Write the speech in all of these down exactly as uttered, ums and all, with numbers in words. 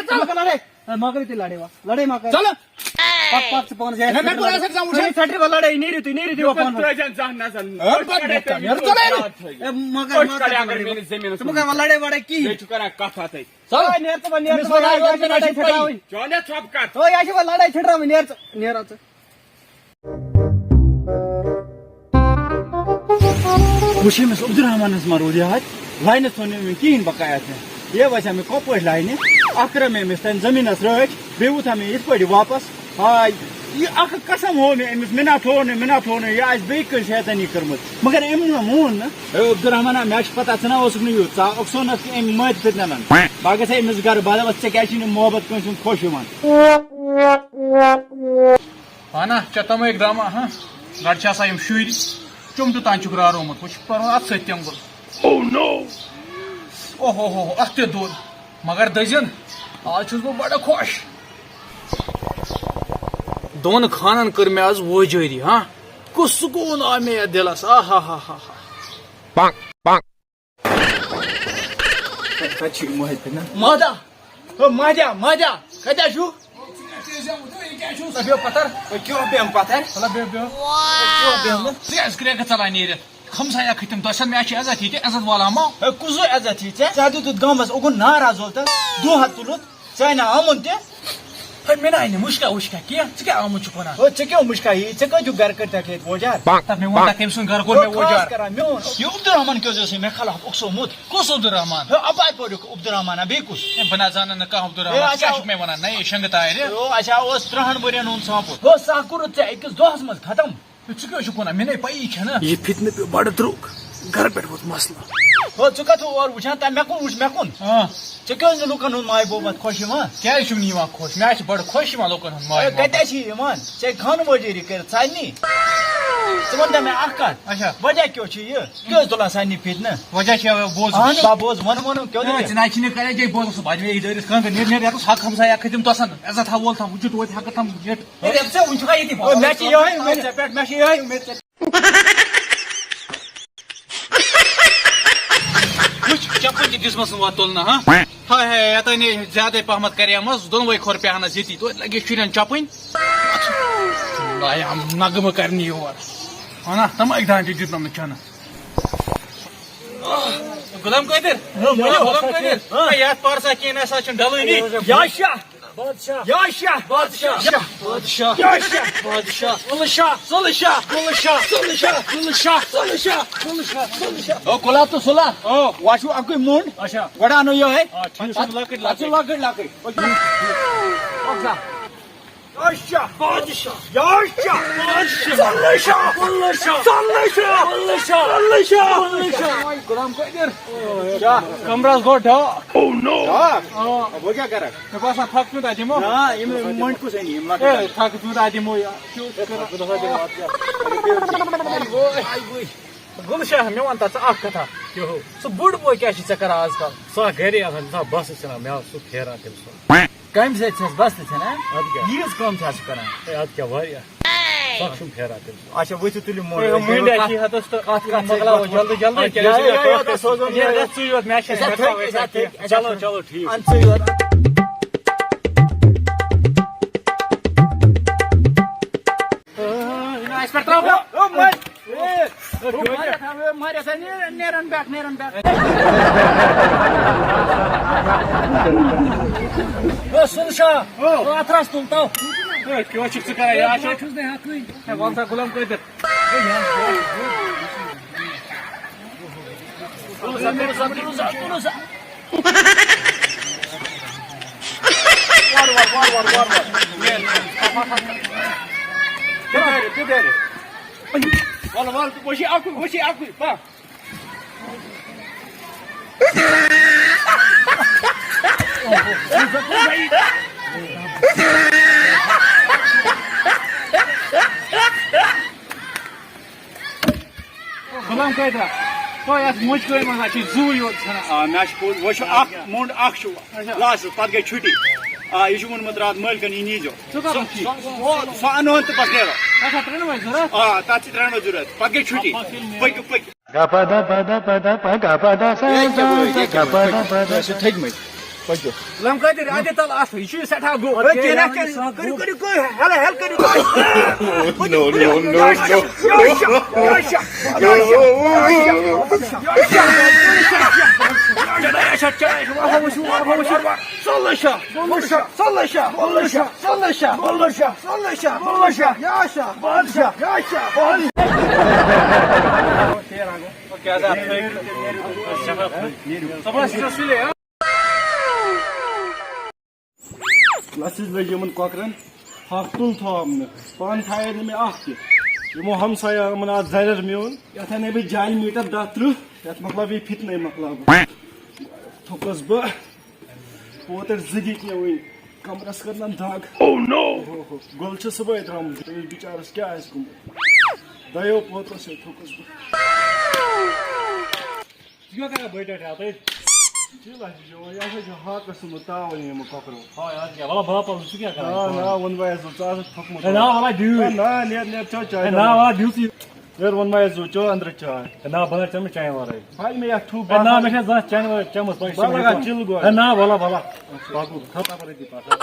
نیر ژٕ۔ ژٕ مہ کر لڑٲے۔ اے، مہ کٔرِو تُہۍ لڑٲے وۄنۍ۔ لڑٲے مہ کٔرِو۔ ژَلہٕ۔ پَک، پَک ژٕ پانَس جایہِ۔ نہ، مےٚ کوٚر آسان ژےٚ وٕچھان۔ تُہۍ ژٔٹِو وۄنۍ لڑٲے، نیٖرِو تُہۍ، نیٖرِو تُہۍ وۄنۍ پانہٕ ؤنۍ۔ ترٛٲے زٮ۪ن زانٛہہ نظر۔ ہٲر پَتہٕ پَتہٕ نیر ژٕ۔ اے، مہ کر، أسۍ مہ کر کَرے ژٕ اگر لڑٲے میٛٲنِس وۄنۍ۔ زٔمیٖنَس ژٕ مہ کر وۄنۍ لڑٲے وڑٲے کِہیٖنۍ۔ بیٚیہِ چھُ کران کَتھ اَتھَے۔ ژَل۔ اے، نیر ژٕ وۄنۍ، نیر أمِس ژٕ وَنان وۄنۍ، یورٕ یہِ چھِ چھِنہٕ لڑٲے اَسہِ چھَڑراوٕنۍ۔ پَیی۔ چانہِ ژھۄپہٕ کَتھ۔ او، یہِ چھِ وۄنۍ لڑٲے چھَڑراوٕنۍ، نیر ژٕ، نیر ژٕ۔ وٕچھ أمِس عبدالرحمنس ما روٗد یاد، لاینس ژھوٚن نہٕ أمۍ کِہیٖنۍ بقایا ژےٚ۔ یے وَسیا مےٚ کۄپٲٹھۍ لاینہِ، اکھ رٲو مےٚ أمِس تَمہِ زٔمیٖنس رٲچھ، بیٚیہِ وُتھا مےٚ یِتھ پٲٹھۍ واپس۔ ہاے، یہِ اکھ قسم ہوو مےٚ أمِس، مےٚ نا تھوو نہٕ، مےٚ نا تھوو نہٕ، یہِ آسہِ بیٚیہِ کٲنٛسہِ شیطٲنی کٔرمٕژ۔ مگر أمۍ نہٕ مون نہٕ۔ ہے عبدالرحمن، مےٚ چھِ پتہ، ژٕ نا اوسُکھ نہٕ یُتھ، ژٕ آکھ اوکسونس تہِ أمۍ مٲرۍ فِتنہٕ نن۔ بہٕ گژھٕ أمِس گرٕ، بہٕ دَپَس، ژےٚ کیٛازِ چھُے نہٕ محبت کٲنٛسہِ ہُنٛد خۄش یِوان؟ اہنا، ژےٚ تمے ڈرامہ، ہاں؟ گۄڈٕ چھِ آسان یِم شُرۍ، چُمٹہٕ تام چھُکھ رارومُت، وۄنۍ چھُکھ پران اَتھ سۭتۍ تٮ۪نٛگُل۔ Oh no! اوہ ہو ہو، اَتھ تہِ دوٚد۔ مگر دٔزِن، آز چھُس بہٕ بڑٕ خۄش۔ دۄن خانن کٔر مےٚ آز وٲجٲری، ہاں؟ کُس سکوٗن آو مےٚ یَتھ دِلس، آ ہا ہا ہا ہا۔ کَتہِ چھُ یہِ محبت؟ مادا، او مادا، مادا، کَتہِ چھُ؟ ژٕ بیٚہہ پَتھر۔ او کیٛاہ بیٚہم پَتھر؟ مطلب بیٚہہ، بیٚہہ۔ او کیٛاہ بیٚہمہٕ؟ ژٕ کیٛازِ کرٛٮ۪کھ ژَلان نیٖرِتھ؟ ہمسایہ کھٔتۍ تِم دۄسَن، مےٚ چھِ عزت ییٚتہِ، عزت والا ما؟ ہے، کُس زو عزت یی ژےٚ؟ ژےٚ دیُتُتھ گامَس اُکُن نار آز ول تہٕ دُہ ہَتھ تُلُتھ، ژےٚ نہ آمُن تہِ۔ ہے، مےٚ نہ آیہِ نہٕ مُشکا وُشکا کینٛہہ، ژٕ کیٛاہ آمُت چھُکھ وَنان؟ ہے، ژےٚ کیٛاہ مُشکا یی؟ ژےٚ کَتہِ چھُکھ گَرٕ کٔرِتھ ژےٚ کھیٚیِتھ ووجار؟ تَتھ مےٚ ووٚن، تَتھ کٔمۍ سُنٛد گَرٕ کوٚر ہے، مےٚ خاص ووجار؟ کَران میون۔ یہِ عبدالرحمان کیٛاہ اوس مےٚ خلاف اُکسومُت؟ کُس عبدالرحمان؟ ہے، اَپارِ پورِ عبدالرحمانا، بیٚیہِ کُس؟ ہے، بہٕ نہ زانَن نہٕ کانٛہہ عبدالرحمان، ہے، ژٕ کیٛاہ اچھا۔ چھُکھ مےٚ وَنان؟ نَیے شنٛگہٕ تارِ۔ ہے، اچھا، اوس تٕرٛہَن ؤرِیَن ہُنٛد سانٛپُر۔ ہے، سُہ ہا کوٚرُتھ ژےٚ أکِس دۄہَس منٛز ختم۔ ہے، ژٕ کیٛاہ چھُکھ وَنان؟ مےٚ نے پَیی چھَنہٕ۔ یہِ فِتنہٕ پیوٚو بَڑٕ درٛوٚگ۔ گَرٕ پٮ۪ٹھ ووت مسلہٕ۔ ہو، ژٕ کَتھ اورٕ وٕچھان؟ تَمہِ مےٚ کُن وٕچھ، مےٚ کُن۔ آ۔ ژےٚ کیٛازِ نہٕ لُکَن ہُنٛد ماے محبت خۄش یِوان؟ کیٛازِ چھُم نہٕ یِوان خۄش؟ مےٚ حظ چھِ بَڑٕ خۄش یِوان لُکَن ہُنٛد ماے ہے، محبت۔ کَتہِ حظ چھِ یِوان؟ ژےٚ خانہٕ وٲجٲری کٔرِتھ سارنٕے۔ ژٕ وَن تہٕ مےٚ اَکھ کَتھ۔ اچھا۔ وجہ کیٛاہ چھُ یہِ؟ کیٛاہ حظ تُلان سارنٕے فِتنہٕ؟ وجہ چھِ یَوَے بوز۔ اَہَن حظ، بہٕ بوز، وَن، وَنو، کیٛاہ ہے، دٔلیٖل؟ ژٕ نہ حظ چھِ نہٕ کَران کینٛہہ، بوز ژٕ، بَجہِ مےٚ یہِ دٲرِس خانٛدر، نیرِ، نیرِ، یَتَس حق ہمسایہِ اَکھ کھٔتِم دۄسَن، عزت ہا وول تھاو، وٕچھِو توتہِ حقہٕ تھاو، نیرِ۔ ہے، ژےٚ وٕنہِ چھُکھا ییٚتی ہے، مےٚ چھِ یِہوٚے اُمید ژےٚ پٮ۪ٹھ، مےٚ چھِ یِہوٚے اُمید ژےٚ۔ وٕچھ، چپٕنۍ تہِ دِژمَس نہٕ وۄنۍ تُلنہٕ، ہاں؟ ہاے ہاے، یَتھ نے زیادَے پَہمَتھ کَریمَس، دۄنوَے کھۄر پیٚہنَس ییٚتی، توتہِ لَگہِ شُرٮ۪ن چپٕنۍ۔ لایا نغمہٕ کَرنہِ یور۔ وَنا، تَمٲکۍ دانہِ تہِ دیُتنَم نہٕ کھٮ۪نہٕ۔ غلام قٲدِر، ہاں، ؤنِو، غلام قٲدِر، ہاں۔ ہے، یَتھ پارسا کینٛہہ نہ سا چھُنہٕ ڈَلٲنی۔ یا شاہ۔ بادشاہ۔ یا شاہ۔ بادشاہ۔ بادشاہ۔ یا شاہ۔ بادشاہ۔ قُلہٕ شاہ۔ قُلہٕ شاہ۔ قُلہٕ شاہ۔ قُلہٕ شاہ۔ قُلہٕ شاہ۔ قُلہٕ شاہ۔ قُلہٕ شاہ۔ قُلہٕ شاہ۔ او، قُلہٕ تہٕ صُلہٕ۔ او۔ وۄنۍ چھُو اَکُے موٚنٛڈ۔ اچھا۔ گۄڈٕ اَنو یِہوٚے۔ آ، ٹھیٖک چھُ، پَتہٕ، لۄکٕٹۍ، پَتہٕ چھُ لۄکٕٹۍ۔ لۄکٕٹۍ، لۄکٕٹۍ۔ او، اَکھ زٕ۔ بادشاہ، بادشاہ، یا شاہ، بادشاہ، صلہ شاہ، صلہ شاہ، صلہ شاہ، صلہ شاہ، صلہ شاہ۔ غلام قٲدِر۔ کیٛاہ؟ کمرس گوٚو ڈاکھ۔ Oh no! ڈاکھ؟ آ۔ وۄنۍ کیٛاہ کرکھ؟ مےٚ باسان، تھکھ پیوٗنٛتاہ دِمو۔ نہ، یِم مٔنٛڈۍ کُس اَنہِ یِم لۄکٕٹۍ؟ ہے، تھکھ پیوٗنٛتاہ دِمو یا۔ گُلشن، مےٚ وَن تہٕ ژٕ اَکھ کَتھا۔ کیٛاہ ہو؟ سُہ بوٚڑ بوے کیٛاہ چھُے ژےٚ کران آز کَل؟ سُہ ہا گَرے آسان، سُہ ہا بَسَس ژھٕنان، مےٚ ہا سُہ پھیران تٔمۍ سُنٛد۔ کَمہِ سۭتۍ چھَس بَسَس ژھٕنان؟ اَدٕ کیٛاہ؟ ییٖژ کٲم چھِ آز سُہ کران۔ ہے، اَدٕ کیٛاہ، واریاہ۔ سۄ چھُم پھیران تٔمۍ سُنٛد۔ اچھا، ؤتھِو تُلِو موڈ۔ ہے، مونڈ کَتھ، آسہِ ہی ہَتَس تہٕ کَتھ، کَتھ مۄکلاوو سۭتۍ جلدی، جلدی، ہے، کیٛازِ یہِ چھُ ہے، ہے، ہے، تَتھ سوزو ہے، نیرٕ۔ رٮ۪تھ ژٕے یوت، مےٚ چھےٚ أسۍ ہا مۄکلاوو تھٔکۍ، أسۍ ہا أسۍ ہا تھٔکۍ۔ چلو، چلو، ٹھیٖک۔ اَدٕ ژٕے یوت۔ اَسہِ پٮ۪ٹھ ترٛاو۔ او، او، مَے۔ اے، او، مَے، او، مَے، نیرن، نیرن back، نیرن back۔ او، سُل شاہ، او۔ او، اَتھ رَس تُل تو۔ او، کیٛاہ چھُکھ ژٕ کران؟ یہِ ہا چھُ۔ چھُس نہٕ ہٮ۪کٕے۔ ہے، وَل سا، غلام قٲدِر۔ او، سا، او، سا، او، سا، او، سا۔ وار، وار، وار، وار، وار، وار۔ کِدھر ہے، کِدھر ہے؟ وَلہٕ، وَلہٕ، تہٕ وۄنۍ چھِ اَکُے، وۄنۍ چھِ اَکُے، پَکھ۔ غلام قٲدرا، تۄہہِ یَتھ مُشکِلَے منٛز ہا چھِ زُوٕے یوت ژھٕنان۔ آ، مےٚ چھُ پوٚز، وۄنۍ چھُ اَکھ مۄنٛڈ اَکھ چھُ اچھا۔ لاسٹَس، پَتہٕ گٔے چھُٹی۔ آ، یہِ چھُ ووٚنمُت راتھ مٲلکَن، یہِ نیٖزیو۔ ژٕ کَتھ سُہ، چھُکھ؟ سُہ، سُہ، سُہ اَنہون تہٕ بَس نیرو۔ اَچھا، ترٛٮ۪نوَے ضوٚرَتھ؟ آ، تَتھ چھِ ترٛٮ۪نوَے ضوٚرَتھ۔ پَتہٕ گٔے چھُٹی۔ پٔکِو، پٔکِو۔ گپا دا پا دا پا دا پا گپا دا سا سا سا گپا دا پا دا۔ تُہۍ ٲسِو تھٔکمٕتۍ۔ پٔکِو۔ غلام قٲدِر، اَتہِ تَل اَتھ، یہِ چھُ سٮ۪ٹھاہ گوٚب۔ ہے، کینٛہہ نہ، کینٛہہ، کٔرِو، کٔرِو، کٔرِو، ہٮ۪لہٕ، ہٮ۪لہٕ کٔرِو تُہۍ۔ No, no, no, no. چڑھاے، اچھا، چڑھاے، اچھا، وَلہٕ، وَلہٕ، وَلہٕ، وَلہٕ، وَلہٕ، وَلہٕ، وَلہٕ، صلی شاہ، صلی شاہ، صلی شاہ، صلی شاہ، یا شاہ، بادشاہ، یا شاہ، بادشاہ۔ کیٛاہ سا؟ صُبحس چھِ سُلے، ہا؟ لَسٕج لٔج یِمَن کۄکرَن۔ ہتھ تُل تھوٚو نہٕ، پانہٕ تھایے نہٕ مےٚ اکھ تہِ۔ یِمو ہمسایو یِمن آو زرٮ۪ر میون، یتھ انے بہٕ جالہِ میٖٹر دَہ ترٕٛہ، یتھ مۄکلاو یہِ فِتنَے مۄکلاو بہٕ۔ تھوٚکُس بہٕ، پوتٕر زٕ دِتۍ مےٚ وٕنۍ، کمرس کٔرنَم دگ۔ Oh no! اوہو، گُل چھُ صُبحٲے درٛامُت، تٔمِس بِچارس کیٛاہ آسہِ گوٚمُت؟ دۄیو پوترو سۭتۍ تھوٚکُس بہٕ۔ ژٕ کیٛاہ کران بٔٹۍ اَتہِ اَتَے؟ چِل ہا چھُ چٮ۪وان، یہِ ہسا چھُ ہاکَس سُمبُتھ تاوَن یِمو کۄکرو۔ ہاے، اَدٕ کیٛاہ، وَلہٕ بہٕ ہا پَلہٕ، ژٕ کیٛاہ کران؟ نا، نا، ووٚن وۄنۍ اَسہِ، ژٕ آسَکھ تھوٚکمُت۔ ہے، نا، وَلہٕ ہا دِیِو۔ ہے، نا، نیر، نیر، چیٚو چاے، ہے، نا، چیٚو۔ وَلہٕ ہا دِیِو ژٕ۔ یور ووٚن وۄنۍ اَسہِ، چیٚو أنٛدرٕ چاے۔ ہے، نا، بہٕ نہ چَمہٕ چایہِ وَرٲے۔ بھائی، مےٚ یَتھ ٹھوٗپ ہے، نا، باسان۔ مےٚ چھےٚ زانٛہہ چانہِ وَرٲے چٔمٕژ، پَتہٕ چھِ بہٕ لَگان چِل گۄڈٕ۔ ہے، نا، وَلہٕ ہا، وَلہٕ ہا۔ پَکو، کھَسا پَتہٕ أتی پَتہٕ۔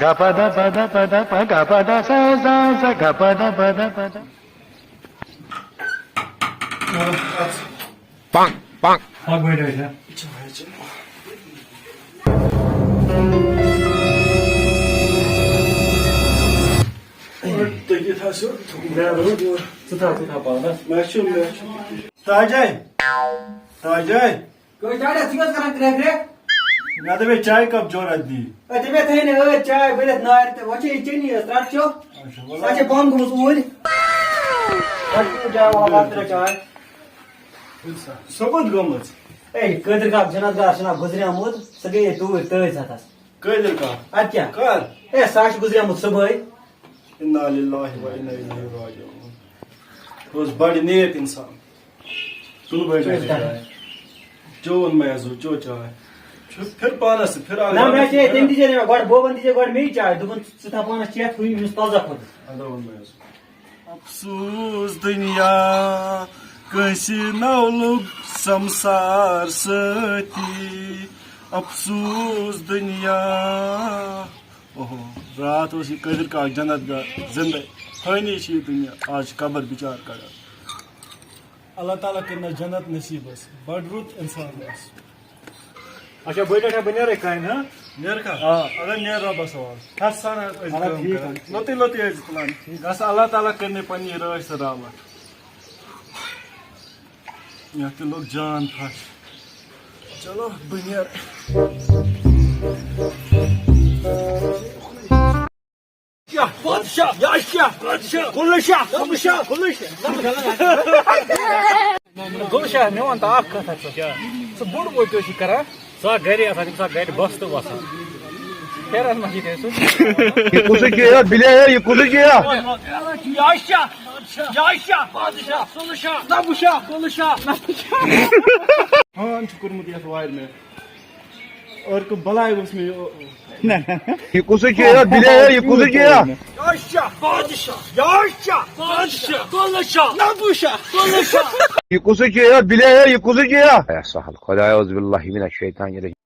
گپا دا پا دا پا دا پا گپا دا سا سا سا گپا دا پا دا پا دا۔ Bang, bang. اکھ بجے چھا؟ ژٕ تھاو، ژٕ تھاو پانس۔ مےٚ چھُ، مےٚ چھُ۔ تاجے، تاجے۔ کٔژ ڈاڈا، ژٕ کیٛاہ اوس کران کرٛٮ۪کھ کرٛٮ۪کھ؟ مےٚ دوٚپے چایہِ کپ جورا دی۔ اے، ژےٚ مےٚ تھٲے نہٕ ٲدۍ چاے بٔرِتھ نارِ تہٕ وۄنۍ چھے یہِ چٔنی یٲژ، رَٹھ چیٚو۔ اچھا، وَلہٕ۔ سۄ چھے بنٛد گٔمٕژ اوٗرۍ۔ رَٹھ چیٚو چاے، وَلہٕ بَتہٕ ترٛٲو چاے۔ سۄ کوٚت گٔمٕژ؟ اے، قٲدِر کاک جنت گار چھُنہ گُزریومُت، سُہ گٔیے توٗرۍ تٔتھۍ سَتَس۔ قٲدِر کاک؟ اَدٕ کیٛاہ؟ کر؟ اے، سُہ ہا چھُ گُزریومُت صُبحٲے۔ انا للہ و انا الیہ راجعون۔ سُہ اوس بڑٕ نیک انسان۔ تُل بٲے چاے۔ چیوٚو ووٚن مےٚ حظ، چیوٚو چاے۔ پھر، پھر پانس تہٕ پھر آو نہ، یاد۔ مےٚ چے، تٔمۍ دِژے نہٕ مےٚ گۄڈٕ بوبن دِژے گۄڈٕ مے چاے، دوٚپُن، "ژٕ تھاو پانس چٮ۪تھ، ہُہ یُس تازٕ کھوٚت۔" اَدٕ ووٚن مےٚ حظ۔ افسوس دُنیا، کٲنٛسہِ نو لوٚگ سمسار سۭتی۔ افسوس دُنیا۔ اوہو، راتھ اوس یہِ قٲدِر کاک جنت گار زِندَے۔ فٲنی چھِ یہِ دُنیا، آز چھِ قبر بِچار کڑان۔ اللہ تعالیٰ کٔرِنَس جنت نصیٖب حظ۔ بڑٕ رُت اِنسان اوس۔ اچھا، بٔڑۍ اچھا، بہٕ نیرَے کامہِ، ہاں؟ نیرکھا؟ آ۔ اگر نیر رۄبَس حوالہٕ۔ کھس سان حظ ٲسۍ اَدٕ کٲم ٹھیٖک کران۔ حظ چھُ۔ لۄتُے لۄتُے ٲسۍ تُلان۔ ٹھیٖک۔ گژھ اللہ تعالیٰ کٔرِنَے پنٛنی رٲچھ تہٕ رحمت۔ یَتھ تہِ لوٚگ جان پھَش۔ چلو، بہٕ نیرٕ۔ شاہ بادشاہ، یا شاہ بادشاہ، گُلہٕ شاہ، گُلہٕ شاہ، گُلہٕ شاہ۔ گُلہٕ شاہ، مےٚ وَن تہٕ اَکھ کَتھ ہا ژٕ۔ کیٛاہ؟ ژٕ بوٚڑ بوے کیٛاہ چھُکھ کران؟ ژٕ آکھ گَرے آسان، تٔمِس آکھ گَرِ بَس تہٕ وَسان۔ پھیران ما چھِ تٔمۍ سُنٛد؟ یہ کُس کیا ہے؟ بِلیا ہے، یہ کُس کیا ہے؟ یا شاہ، یا شاہ بادشاہ، سُلہٕ شاہ، نَبہٕ شاہ، گُلہٕ شاہ، نَبہٕ شاہ۔ ہان چھُ کوٚرمُت یَتھ وارِ مےٚ۔ اور کو بلاے اوس مےٚ یہِ۔ یہ کُس کیا ہے؟ بِلیا ہے، یہ کُس کیا ہے؟ یا شاہ بادشاہ، یا شاہ بادشاہ، گُلہٕ شاہ، نَبہٕ شاہ، گُلہٕ شاہ۔ یہ کُس کیا ہے؟ بِلیا ہے، یہ کُس کیا ہے؟ اے سہل، خدایا اعوذ باللہ من الشیطان الرجیم۔